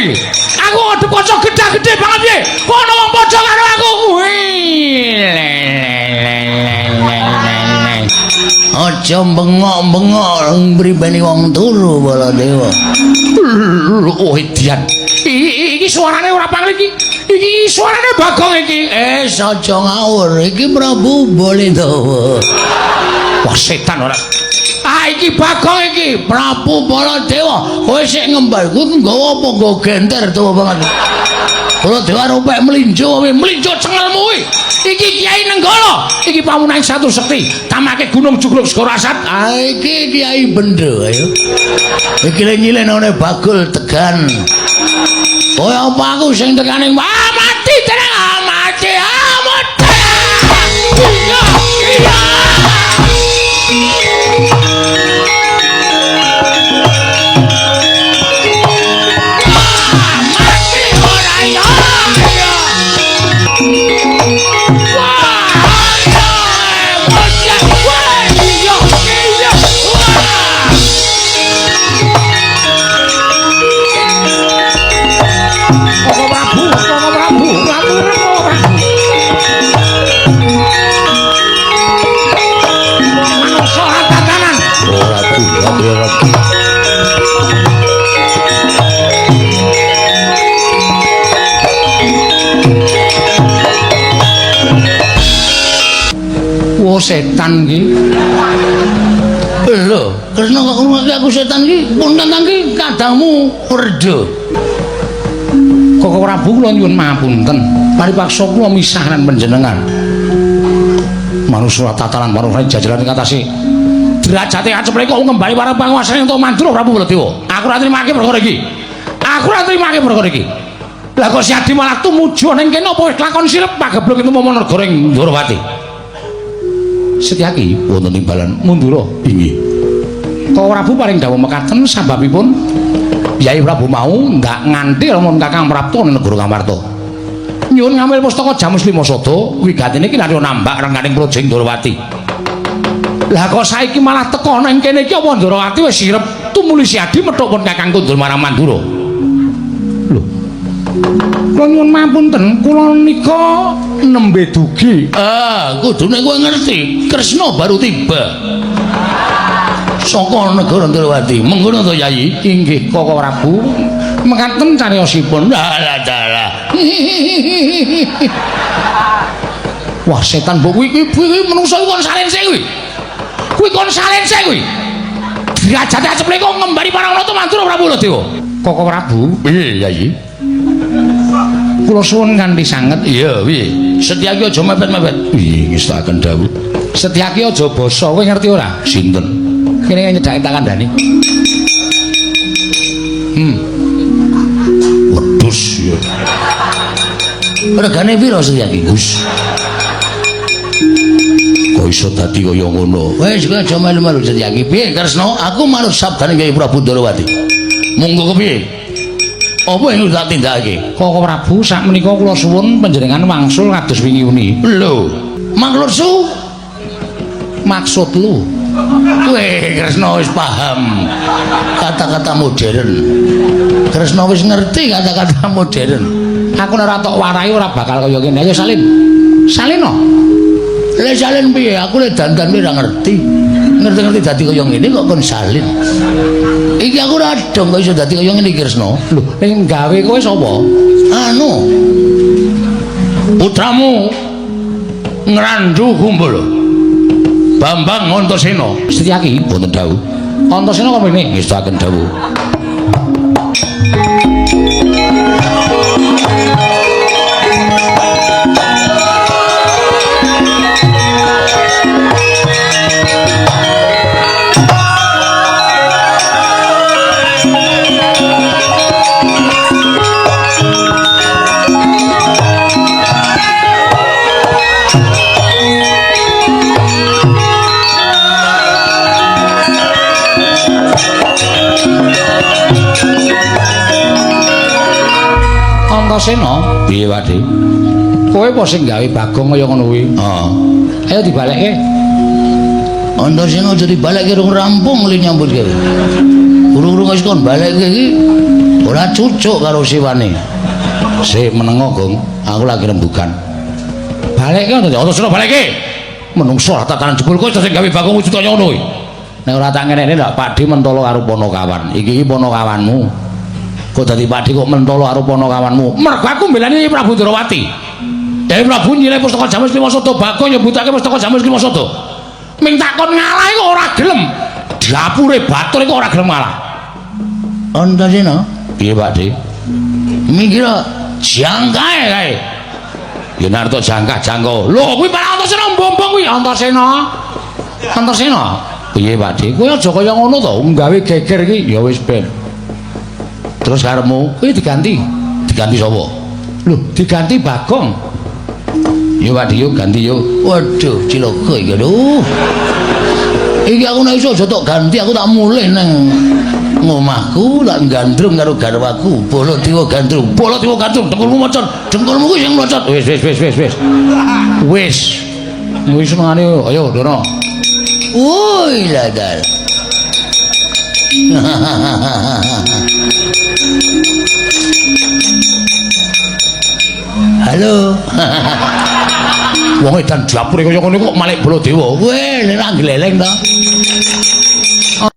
iki? Aku ngadep kaca gedhe-gedhe banget piye? Kok ana wong padha karo aku? Wih. Aja bengok-bengok mribeni wong turu Baladewa. Oh, edian. Iki suarane ora pangli iki. Iki suarane Bagong iki. Aja ngawur, iki Prabu Baladewa. Wah, setan ora. Ah, iki Bagong iki, Prabu Baladewa. Kowe sik ngembar kuwi nggawa apa nggawa genter tuwa banget. Baladewa rupek mlinjo kowe mlinjo cengelmu kuwi. Iki Kiai Nenggala, iki pamunaing satu sekti, tamake Gunung Jugruk Segara Asat. Ah, iki Kiai Bendo ayo. Iki le nyilenane Bagul Tegan. Kowe apa aku sing tekane? Wah, mati tenang, ah, mati, ah, mati. Iya, iya. Mati ora ya. Iya. Wah, iya, bocah, wah, iya, iya, wah. Koko Prabu, Koko Prabu, Prabu, Koko Prabu. Manungsa ora tatanan. Ora ora. Wah, setan iki. Lho, Kresna kok ngrungokake aku setan iki? Punten iki kadangmu werda. Koko Prabu kula nyuwun mapunten. Paripaksa kula misah lan panjenengan. Manungsa tatanan manungsa jajalan ing atase derajate aceplek kok ngembali para panguwasane entuk Mandura Prabu Baladewa. Aku ora trimake perkara iki. Aku ora trimake perkara iki. Lah kok Siadi malah tumuju ning kene apa wis lakon sirep pagebluk itu momo negara ing Ndorowati. Setyaki wonten timbalan Mandura inggih. Koko Prabu paring dawuh mekaten sababipun Yai Prabu mau ndak nganti lamun Kakang Prapta ning negara Ngamarta. Nyuwun ngambil pustaka Jamus Lima Sada wigatine iki narya nambak rengganing praja ing Ndorowati. Lah kok saiki malah teka nang kene iki apa Ndorowati wis sirep tumuli Siadi methuk pun Kakang kundul marang Mandura. Lho. Kula nyuwun mapunten, kula nika nembe dugi. Ah, kudune kowe ngerti, Kresna baru tiba. Saka negara Ndorowati. Mengkono to, Yai? Inggih, Koko Prabu. Mekaten cariyosipun. Dalah dalah. Wah, setan mbok kuwi kuwi menungso kuwi kon salen sik kuwi. Kuwi kon salen sik kuwi. Derajate aceple kok ngembari parang nata Mandura Prabu Baladewa. Koko Prabu, Piye, Yai? Kula suwun kanthi sanget. Iya, piye? Setyaki aja mepet-mepet. Piye ngestakaken dawuh? Setyaki aja basa, kowe ngerti ora? Sinten? Kene nyedhake tak kandhani. Wedhus ya. Regane piro Setyaki? Gus. Kok iso dadi kaya ngono? Wis kowe aja melu-melu Setyaki. Piye Kresna? Aku manut sabdane Kyai Prabu Ndorowati. Monggo kepiye? Apa yang tak tindakake? Koko Prabu, sakmenika kula suwun panjenengan wangsul kados wingi uni. Lho, maksudku Maksud lu? Weh, Kresna wis paham kata-kata modern. Kresna wis ngerti kata-kata modern. Aku nek ora tok warai ora bakal kaya ngene. Ayo salin. Salin no. Le salin piye? Aku le dandan ora ngerti. Ngerti-ngerti dadi kaya ngene kok kon salin. Iki aku ora dong kok iso dadi kaya ngene iki Kresna. Lho, ning gawe kowe sapa? Anu. Putramu Ngrandu Kumbolo. Bambang Antasena. Setyaki wonten dawuh. Antasena kok mrene? Ngestakaken dawuh. Antasena, Piye, Pakde? Kowe apa sing gawe Bagong kaya ngono kuwi? Heeh. Ayo dibalekke. Antasena aja dibalekke rung rampung li nyambut gawe. Urung-urung wis kon balekke iki. Ora cucuk karo siwane. Sik menengo, Gong. Aku lagi rembugan. Balekke to, Antasena balekke. Menungso tatanan jebul kowe sing gawe Bagong wujud kaya ngono kuwi. Nek ora tak ngenekne ndak Pakdhe mentolo karo ponokawan. Iki iki ponokawanmu. Kok dadi Pakdhe kok mentolo karo ponokawanmu? Mergo aku mbelani Prabu Ndrawati. Dewi Prabu nyilih pustaka Jamus Lima Sada, Bagong nyebutake pustaka Jamus Lima Sada. Ming takon ngalah iku ora gelem. Dapure batur iku ora gelem ngalah. Antasena, Piye Pakdhe? Minggir jangkae kae. Ya narto jangkah jangko. Lho kuwi malah Antasena mbombong kuwi Antasena. Antasena. Piye Pakdhe? Kowe aja kaya ngono to, nggawe geger iki ya wis ben. Terus karepmu Kuwi diganti. diganti sapa? Lho, diganti Bagong. Yo Pakdhe yo ganti yo. Waduh, cilaka iki aduh. Iki aku nek iso aja tok ganti, aku tak mulih nang ngomahku, tak gandrung karo garwaku. Baladewa gandrung, Baladewa gandrung, dengkulmu mocot. Dengkulmu kuwi sing mlocot. Wis wis wis wis wis. Wis. Wis senengane ayo Dono. Woi ladal. Halo. Wong edan dapure kaya ngono kok malik Baladewa. Kowe nek gleleng to.